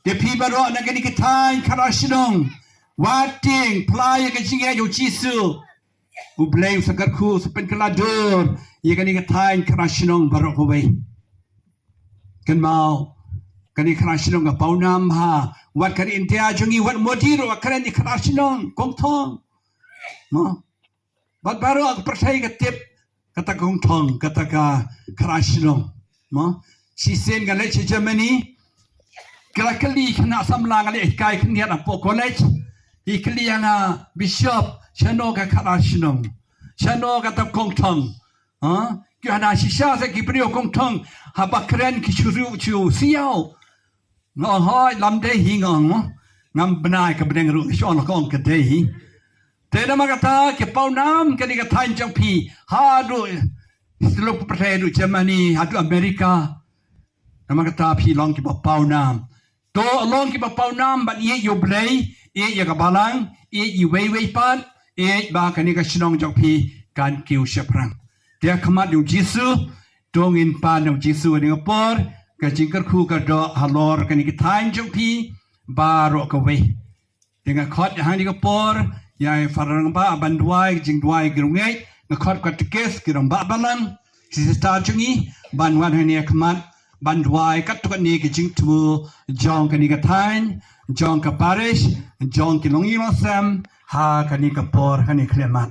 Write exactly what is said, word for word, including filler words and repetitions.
Ïa phi baroh na kane ka thaiñ Khadar Shnong, wat tieng, phla ïa ka jingïaid U Jisu. U Blei u sa kyrkhu, u sa pynkylla dur ïa kane ka thaiñ Khadar Shnong baroh kawei. Kynmaw, kane ka Khadar Shnong ka pawnam ha, wat ka ri India jong ngi, wat Modi ruh, wat kren ïa ka Khadar Shnong, Kongthong. Mo? Bad baroh ka pyrthei ka tip kata ka Kongthong, kata ka Khadar Shnong. Mo? Shisien nga leit sha Germany, ka la kylli khynnah samla, nga leit hikai khyndiat hapoh college. Ki kylli ïa nga, Bishop, shano ka Khadar Shnong? Shano kata ka Kongthong? Ha? Ki ong, hana shisha sa ki briew Kongthong, haba kren ki shu riew shu siaw. Nga ong, hooid, lam dei hi, nga ong. Ngam bna ïa ka bneng ruh, nga shu ong la ka ong ka dei hi. Te namar kata ki pawnam kane ka thaiñ jong phi, haduh, haduh pyrthei, haduh Germany, haduh America. Namar kata phi long kiba pawnam. To long kiba pawnam ban ïeit ïa U Blei, ïeit ïa ka balang, ïeit iwei iwei pat, ïeit ba kane ka shnong jong phi kan kiew shaphrang. Te ha khmat U Jisu, to ngin pan ïa U Jisu ha kane ka por, ka jingkyrkhu ka doh halor kane ka thaiñ jong phi baroh kawei. Te nga khot hangne ha kane ka por ïa i Father rangbah ban duwai, jingduwai ki rungeit, nga khot katekis, ki rangbah balang, ki sister jong ngi, ban wan hangne ha khmat ban duwai katto katne ki jingthmu jong kane ka thaiñ, jong ka parish, jong ki longïing longsem ha kane ka por, ha kane ka khyllipmat.